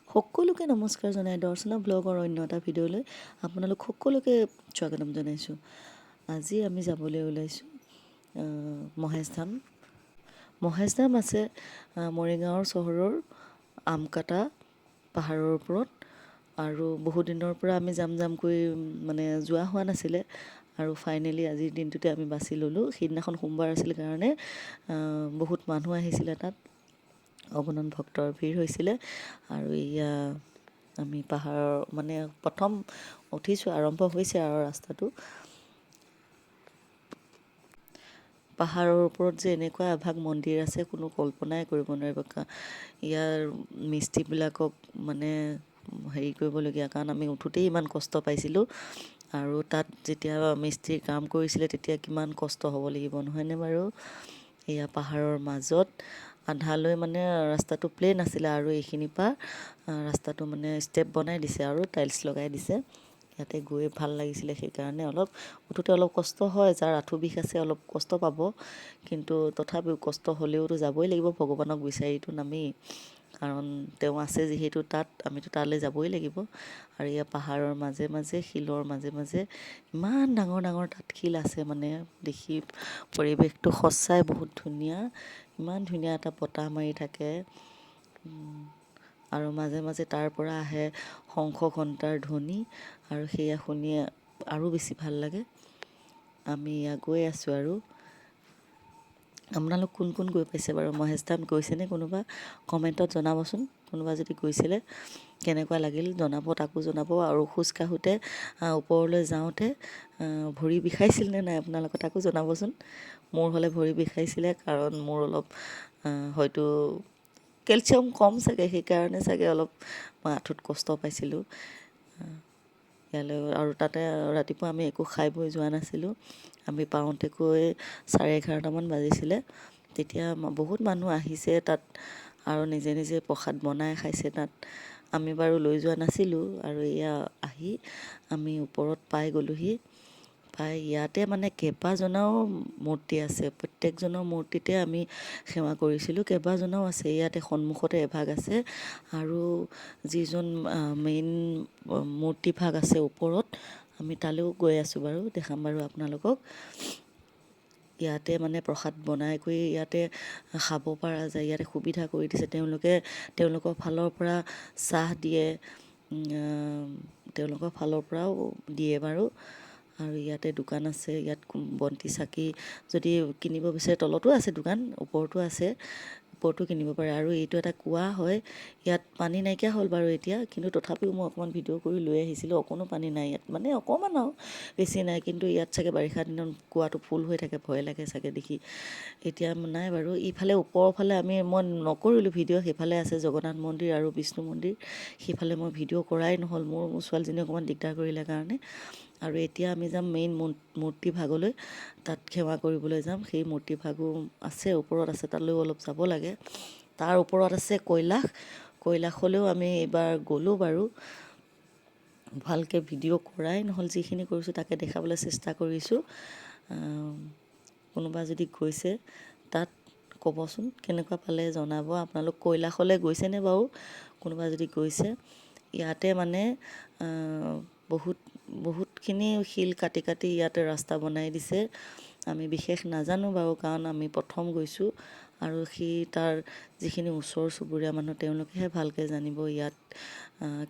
সকলোকে নমস্কাৰ জনাই দৰ্শনা ব্লগৰ অন্য এটা ভিডিঅ'লৈ আপোনালোক সকলোকে স্বাগতম জনাইছোঁ। আজি আমি যাবলৈ ওলাইছোঁ মহেশধাম। মহেশধাম আছে মৰিগাঁৱৰ চহৰৰ আমকাটা পাহাৰৰ ওপৰত। আৰু বহুদিনৰ পৰা আমি যাম যাম কৰি মানে যোৱা হোৱা নাছিলে আৰু ফাইনেলি আজিৰ দিনটোতে আমি বাছি ল'লোঁ। সেইদিনাখন সোমবাৰ আছিল কাৰণে বহুত মানুহ আহিছিলে তাত, অগণন ভক্তৰ ভিৰ হৈছিলে। আৰু এয়া আমি পাহাৰৰ মানে প্ৰথম উঠিছোঁ, আৰম্ভ হৈছে আৰু ৰাস্তাটো। পাহাৰৰ ওপৰত যে এনেকুৱা এভাগ মন্দিৰ আছে, কোনো কল্পনাই কৰিব নোৱাৰিব। ইয়াৰ মিস্ত্ৰীবিলাকক মানে হেৰি কৰিবলগীয়া, কাৰণ আমি উঠোঁতেই ইমান কষ্ট পাইছিলোঁ আৰু তাত যেতিয়া মিস্ত্ৰীৰ কাম কৰিছিলে তেতিয়া কিমান কষ্ট হ'ব লাগিব, নহয়নে বাৰু? এয়া পাহাৰৰ মাজত আধালৈ মানে ৰাস্তাটো প্লেইন আছিলে আৰু এইখিনিৰ পৰা ৰাস্তাটো মানে ষ্টেপ বনাই দিছে আৰু টাইলছ লগাই দিছে। ইয়াতে গৈ ভাল লাগিছিলে, সেইকাৰণে অলপ উঠোঁতে অলপ কষ্ট হয়, যাৰ আঁঠু বিষ আছে অলপ কষ্ট পাব, কিন্তু তথাপিও কষ্ট হ'লেওতো যাবই লাগিব, ভগৱানক বিচাৰিতো নামেই, কাৰণ তেওঁ আছে যিহেতু তাত, আমিতো তালৈ যাবই লাগিব। আৰু ইয়াৰ পাহাৰৰ মাজে মাজে, শিলৰ মাজে মাজে ইমান ডাঙৰ ডাঙৰ তাত শিল আছে, মানে দেখি পৰিৱেশটো সঁচাই বহুত ধুনীয়া। ইমান ধুনীয়া এটা বতাহ মাৰি থাকে আৰু মাজে মাজে তাৰ পৰা আহে শংখ ঘণ্টাৰ ধ্বনি আৰু সেয়া শুনি আৰু বেছি ভাল লাগে। আমি এয়া গৈ আছোঁ। আৰু আপোনালোক কোন কোন গৈ পাইছে বাৰু মহেশধাম গৈছেনে কোনোবা? কমেণ্টত জনাবচোন। কোনোবা যদি গৈছিলে কেনেকুৱা লাগিল জনাব, তাকো জনাব। আৰু খোজ কাঢ়োঁতে ওপৰলৈ যাওঁতে ভৰি বিষাইছিল নে নাই আপোনালোকে তাকো জনাবচোন। মোৰ হ'লে ভৰি বিষাইছিলে, কাৰণ মোৰ অলপ হয়তো কেলছিয়াম কম চাগে, সেইকাৰণে চাগে অলপ মই আঁঠুত কষ্ট পাইছিলোঁ ইয়ালৈ। আৰু তাতে ৰাতিপুৱা আমি একো খাই বৈ যোৱা নাছিলোঁ। আমি পাওঁতেগৈ 11:30টামান বাজিছিলে। তেতিয়া বহুত মানুহ আহিছে তাত আৰু নিজে নিজে প্ৰসাদ বনাই খাইছে তাত। আমি বাৰু লৈ যোৱা নাছিলোঁ। আৰু এয়া আহি আমি ওপৰত পাই গ'লোহি। পাই ইয়াতে মানে কেইবাজনাও মূৰ্তি আছে, প্ৰত্যেকজনৰ মূৰ্তিতে আমি সেৱা কৰিছিলোঁ। কেইবাজনাও আছে ইয়াতে, সন্মুখতে এভাগ আছে আৰু যিজন মেইন মূৰ্তিভাগ আছে ওপৰত, আমি তালৈও গৈ আছোঁ বাৰু, দেখাম বাৰু আপোনালোকক। ইয়াতে মানে প্ৰসাদ বনাই কৰি ইয়াতে খাব পৰা যায়, ইয়াতে সুবিধা কৰি দিছে তেওঁলোকে। তেওঁলোকৰ ফালৰ পৰা চাহ দিয়ে, তেওঁলোকৰ ফালৰ পৰাও দিয়ে বাৰু। আৰু ইয়াতে দোকান আছে, ইয়াত বন্তি চাকি যদি কিনিব বিচাৰে, তলতো আছে দোকান, ওপৰতো আছে, ওপৰতো কিনিব পাৰে। আৰু এইটো এটা কুঁৱা হয়, ইয়াত পানী নাইকিয়া হ'ল বাৰু এতিয়া, কিন্তু তথাপিও মই অকণমান ভিডিঅ' কৰি লৈ আহিছিলোঁ। অকণো পানী নাই ইয়াত, মানে অকণমান আৰু বেছি নাই, কিন্তু ইয়াত চাগে বাৰিষা দিনত কুঁৱাটো ফুল হৈ থাকে, ভয় লাগে চাগে দেখি। এতিয়া নাই বাৰু। ইফালে ওপৰৰ ফালে আমি মই নকৰিলোঁ ভিডিঅ', সেইফালে আছে জগন্নাথ মন্দিৰ আৰু বিষ্ণু মন্দিৰ, সেইফালে মই ভিডিঅ' কৰাই নহ'ল, মোৰ ছোৱালীজনী অকণমান দিগদাৰ কৰিলে কাৰণে। আৰু এতিয়া আমি যাম মেইন মূৰ্তিভাগলৈ, তাত সেৱা কৰিবলৈ যাম। সেই মূৰ্তিভাগো আছে ওপৰত আছে, তালৈও অলপ যাব লাগে। তাৰ ওপৰত আছে কৈলাশ, কৈলাশলৈও আমি এইবাৰ গ'লোঁ বাৰু। ভালকৈ ভিডিঅ' কৰাই নহ'ল, যিখিনি কৰিছোঁ তাকে দেখাবলৈ চেষ্টা কৰিছোঁ। কোনোবা যদি গৈছে তাত ক'বচোন কেনেকুৱা পালে জনাব। আপোনালোক কৈলাশলৈ গৈছেনে বাৰু? কোনোবা যদি গৈছে, ইয়াতে মানে বহুত বহুতখিনি শিল কাটি কাটি ইয়াতে ৰাস্তা বনাই দিছে। আমি বিশেষ নাজানো বাৰু, কাৰণ আমি প্ৰথম গৈছোঁ আৰু সেই তাৰ যিখিনি ওচৰ চুবুৰীয়া মানুহ তেওঁলোকেহে ভালকৈ জানিব ইয়াত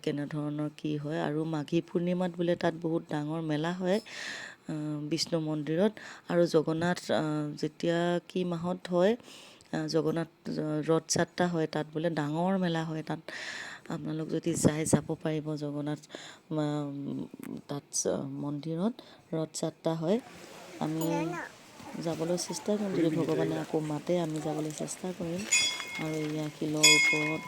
কেনেধৰণৰ কি হয়। আৰু মাঘী পূৰ্ণিমাত বোলে তাত বহুত ডাঙৰ মেলা হয় বিষ্ণু মন্দিৰত। আৰু জগন্নাথ যেতিয়া কি মাহত হয়, জগন্নাথ ৰথযাত্ৰা হয়, তাত বোলে ডাঙৰ মেলা হয় তাত। আপোনালোক যদি যায় যাব পাৰিব জগন্নাথ তাত মন্দিৰত ৰথযাত্ৰা হয়। আমি যাবলৈ চেষ্টা কৰিম, যদি ভগৱানে আকৌ মাতে আমি যাবলৈ চেষ্টা কৰিম। আৰু এয়া শিলৰ ওপৰত,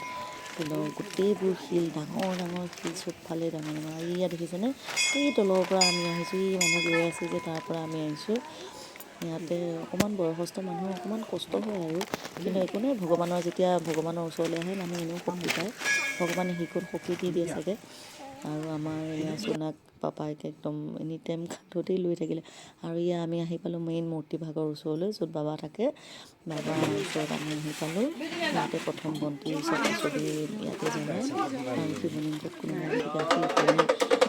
শিলৰ গোটেইবোৰ শিল, ডাঙৰ ডাঙৰ শিল, চবফালে ডাঙৰ ডাঙৰ। এইয়া দেখিছেনে, এই তলৰ পৰা আমি আহিছোঁ, এই মানুহ গৈ আছে যে তাৰ পৰা আমি আহিছোঁ। ইয়াতে অকণমান বয়সস্থ মানুহৰ অকণমান কষ্ট হয় আৰু, কিন্তু একো নাই, ভগৱানৰ যেতিয়া ভগৱানৰ ওচৰলৈ আহে মানুহ এনেও শক্তি পায়, ভগৱানে সেইকণ শক্তি দি দিয়ে চাগে। আৰু আমাৰ এয়া চোনাক পাপাইক একদম এনি টাইম কান্ধতেই লৈ থাকিলে। আৰু এয়া আমি আহি পালোঁ মেইন মূৰ্তিভাগৰ ওচৰলৈ, য'ত বাবা থাকে। বাবাৰ ওচৰত আমি আহি পালোঁ। ইয়াতে প্ৰথম বন্তি চবেই ইয়াতে জ্বলায়। আৰু শিৱলিংগত কোনোবাই যদি গাখীৰ পানী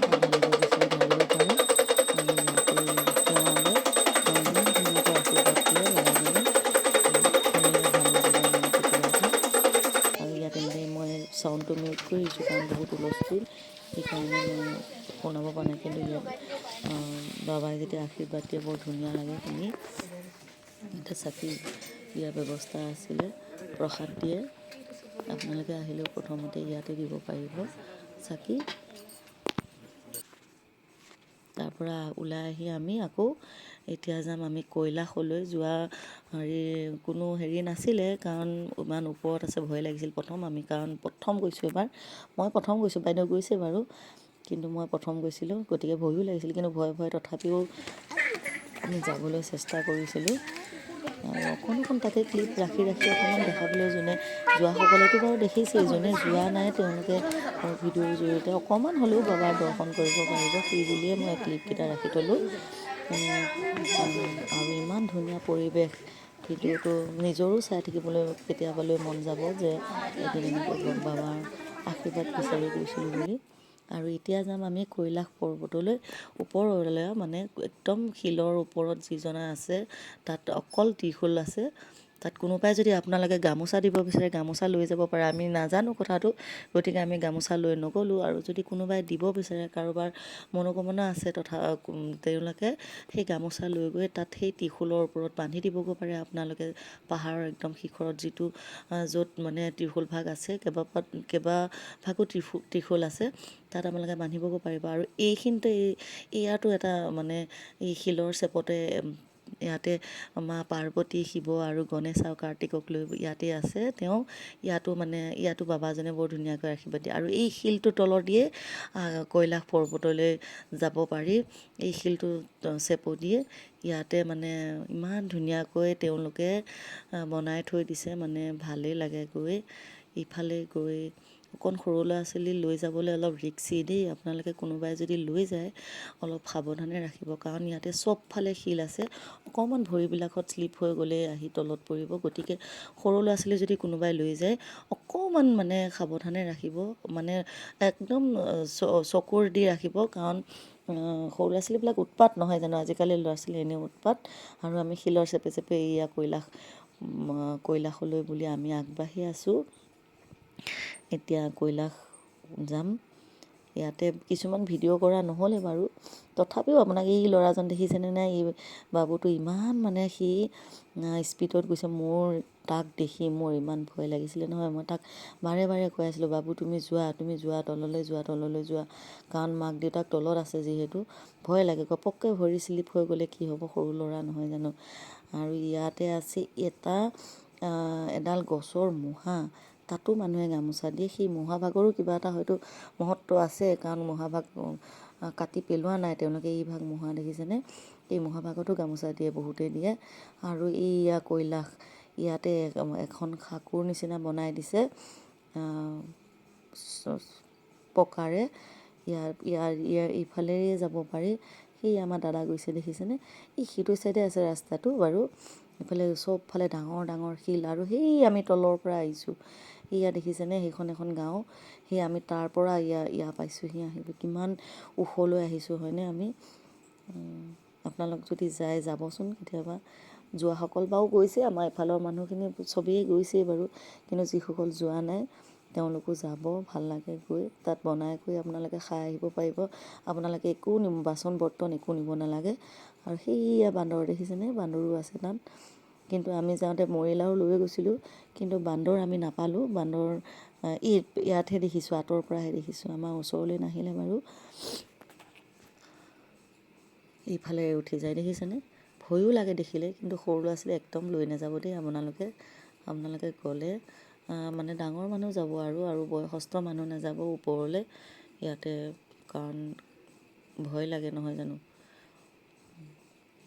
ঢালিব বিচাৰে ঢালিব পাৰে। আৰু ইয়াতে সেৱা লয়। তেওঁ ইমান ধুনীয়াকৈ আশীৰ্বাদ দিয়ে বাবাজনে, শুনিলে ভাল লাগি যায় মনটো কিবা এটা। আৰু ইয়াত এনেকৈ মই চাউণ্ডটো মিউট কৰি দিছোঁ, কাৰণ বহুত হুলস্থুল, সেইকাৰণে মই শুনাব পৰা নাই। কিন্তু ইয়াত বাবাই যেতিয়া আশীৰ্বাদ দিয়ে, বৰ ধুনীয়া লাগে শুনি। ইয়াতে চাকি দিয়া ব্যৱস্থা আছিলে, প্ৰসাদ দিয়ে। আপোনালোকে আহিলেও প্ৰথমতে ইয়াতে দিব পাৰিব চাকি। তাৰপৰা ওলাই আহি আমি আকৌ এতিয়া যাম আমি কৈলাশলৈ। যোৱা হেৰি কোনো হেৰি নাছিলে, কাৰণ ইমান ওপৰত আছে, ভয় লাগিছিল প্ৰথম আমি, কাৰণ প্ৰথম গৈছোঁ এবাৰ। মই প্ৰথম গৈছোঁ, বাইদেউ গৈছে বাৰু, কিন্তু মই প্ৰথম গৈছিলোঁ, গতিকে ভয়ো লাগিছিল। কিন্তু ভয়ে ভয়ে তথাপিও আমি যাবলৈ চেষ্টা কৰিছিলোঁ। আৰু অকণ অকণ তাকে ক্লিপ ৰাখি ৰাখি অকণমান দেখাবলৈ, যোনে যোৱাসকলেতো বাৰু দেখিছেই, যোনে যোৱা নাই তেওঁলোকে ভিডিঅ'ৰ জৰিয়তে অকণমান হ'লেও বাবাৰ দৰ্শন কৰিব পাৰিব, সেই বুলিয়ে মই ক্লিপকেইটা ৰাখি থ'লোঁ। আৰু ইমান ধুনীয়া পৰিৱেশ, ভিডিঅ'টো নিজৰো চাই থাকিবলৈ কেতিয়াবালৈ মন যাব যে এদিন এনেকৈ বাবাৰ আশীৰ্বাদ বিচাৰি গৈছিলোঁ বুলি। আৰু এতিয়া যাম আমি কৈলাশ পৰ্বতলৈ, ওপৰলৈ, মানে একদম শিলৰ ওপৰত যিজনা আছে, তাত অকল ত্ৰিশূল আছে। তাত কোনোবাই যদি আপোনালোকে গামোচা দিব বিচাৰে, গামোচা লৈ যাব পাৰে। আমি নাজানো কথাটো, গতিকে আমি গামোচা লৈ নগ'লোঁ। আৰু যদি কোনোবাই দিব বিচাৰে, কাৰোবাৰ মনোকামনা আছে তথা তেওঁলোকে সেই গামোচা লৈ গৈ তাত সেই ত্ৰিশূলৰ ওপৰত বান্ধি দিবগৈ পাৰে। আপোনালোকে পাহাৰৰ একদম শিখৰত যিটো য'ত মানে ত্ৰিশূল ভাগ আছে, কেইবাভাগো ত্ৰিশূল আছে, তাত আপোনালোকে বান্ধিবগৈ পাৰিব। আৰু এইখিনিতে এই ইয়াতো এটা মানে এই শিলৰ চেপতে ইয়াতে মা পাৰ্বতী, শিৱ আৰু গণেশ আৰু কাৰ্তিকক লৈ ইয়াতে আছে তেওঁ। ইয়াতো মানে ইয়াতো বাবাজনে বৰ ধুনীয়াকৈ আশীৰ্বাদ দিয়ে। আৰু এই শিলটোৰ তলৰ দিয়ে কৈলাশ পৰ্বতলৈ যাব পাৰি, এই শিলটো চেপো দিয়ে। ইয়াতে মানে ইমান ধুনীয়াকৈ তেওঁলোকে বনাই থৈ দিছে, মানে ভালেই লাগে গৈ। ইফালে গৈ অকণ সৰু ল'ৰা ছোৱালী লৈ যাবলৈ অলপ ৰিক্সি দেই। আপোনালোকে কোনোবাই যদি লৈ যায়, অলপ সাৱধানে ৰাখিব, কাৰণ ইয়াতে চবফালে শিল আছে। অকণমান ভৰিবিলাকত শ্লিপ হৈ গ'লেই আহি তলত পৰিব। গতিকে সৰু ল'ৰা ছোৱালী যদি কোনোবাই লৈ যায়, অকণমান মানে সাৱধানে ৰাখিব, মানে একদম চকুৰ দি ৰাখিব, কাৰণ সৰু ল'ৰা ছোৱালীবিলাক উৎপাত নহয় জানো? আজিকালি ল'ৰা ছোৱালী এনেও উৎপাত। আৰু আমি শিলৰ চেপে চেপে এয়া কৈলাশলৈ বুলি আমি আগবাঢ়ি আছোঁ। এতিয়া কৈলাশ যাম। ইয়াতে কিছুমান ভিডিঅ' কৰা নহ'লে বাৰু, তথাপিও আপোনাক এই ল'ৰাজন দেখিছেনে নাই? এই বাবুটো ইমান মানে সি স্পীডত গৈছে। মোৰ তাক দেখি মোৰ ইমান ভয় লাগিছিলে নহয়। মই তাক বাৰে বাৰে কৈ আছিলোঁ, "বাবু, তুমি যোৱা, তুমি যোৱা, তললৈ যোৱা, তললৈ যোৱা।" কাৰণ মাক দেউতাক তলত আছে যিহেতু, ভয় লাগে, ঘপককৈ ভৰি শ্লিপ হৈ গ'লে কি হ'ব? সৰু ল'ৰা নহয় জানো? আৰু ইয়াতে আছে এটা এডাল গছৰ মূঢ়া, তাতো মানুহে গামোচা দিয়ে। সেই মূঢ়াভাগৰো কিবা এটা হয়তো মহত্ব আছে, কাৰণ মূঢ়াভাগ কাটি পেলোৱা নাই তেওঁলোকে। এইভাগ মূঢ়া দেখিছেনে? এই মূঢ়াভাগতো গামোচা দিয়ে, বহুতে দিয়ে। আৰু এইয়া কৈলাশ, ইয়াতে এখন সাঁকোৰ নিচিনা বনাই দিছে পকাৰে। ইয়াৰ ইয়াৰ ইয়াৰ ইফালেৰে যাব পাৰি। সেই আমাৰ দাদা গৈছে, দেখিছেনে? এই সিটো চাইডে আছে ৰাস্তাটো বাৰু। এইফালে চবফালে ডাঙৰ ডাঙৰ শিল। আৰু সেই আমি তলৰ পৰা আহিছোঁ। সেয়া দেখিছেনে? সেইখন এখন গাঁও। সেই আমি তাৰ পৰা ইয়া পাইছোঁহি আহি। কিমান ওখলৈ আহিছোঁ, হয়নে? আমি আপোনালোক যদি যায়, যাবচোন কেতিয়াবা। যোৱাসকল বাৰু গৈছে, আমাৰ এইফালৰ মানুহখিনি চবেই গৈছেই বাৰু, কিন্তু যিসকল যোৱা নাই তেওঁলোকো যাব, ভাল লাগে গৈ। তাত বনাই কৰি আপোনালোকে খাই আহিব পাৰিব। আপোনালোকে একো বাচন বৰ্তন একো নিব নালাগে। আৰু সেইয়া বান্দৰ দেখিছেনে? বান্দৰো আছে তাত। কিন্তু আমি যাওঁতে মৰিলাও লৈ গৈছিলোঁ, কিন্তু বান্দৰ আমি নাপালোঁ। বান্দৰ এই ইয়াতহে দেখিছোঁ, আঁতৰৰ পৰাহে দেখিছোঁ, আমাৰ ওচৰলৈ নাহিলে বাৰু। এইফালে উঠি যায়, দেখিছেনে? ভয়ো লাগে দেখিলে। কিন্তু সৰু ল'ৰা ছোৱালী একদম লৈ নাযাব দেই আপোনালোকে। আপোনালোকে গ'লে মানে ডাঙৰ মানুহ যাব আৰু বয়সস্থ মানুহ নাযাব ওপৰলৈ ইয়াতে, কাৰণ ভয় লাগে নহয় জানো?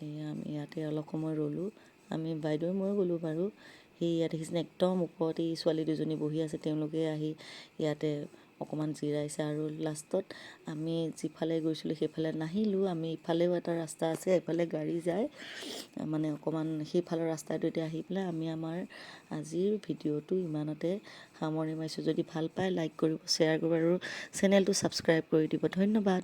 এয়া আমি ইয়াতে অলপ সময় ৰ'লোঁ। আমি বাইদেউ ময়ো গ'লোঁ বাৰু। সেই ইয়াত দেখিছেনে, একদম ওপৰত এই ছোৱালী দুজনী বহি আছে, তেওঁলোকে আহি ইয়াতে অকণমান জিৰাইছে। আৰু লাষ্টত আমি যিফালে গৈছিলোঁ সেইফালে নাহিলোঁ, আমি ইফালেও এটা ৰাস্তা আছে, এইফালে গাড়ী যায়, মানে অকণমান সেইফালৰ ৰাস্তাটোতে আহি পেলাই আমি আমাৰ আজিৰ ভিডিঅ'টো ইমানতে সামৰণি মাৰিছোঁ। যদি ভাল পায়, লাইক কৰিব, শ্বেয়াৰ কৰিব আৰু চেনেলটো ছাবস্ক্ৰাইব কৰি দিব। ধন্যবাদ।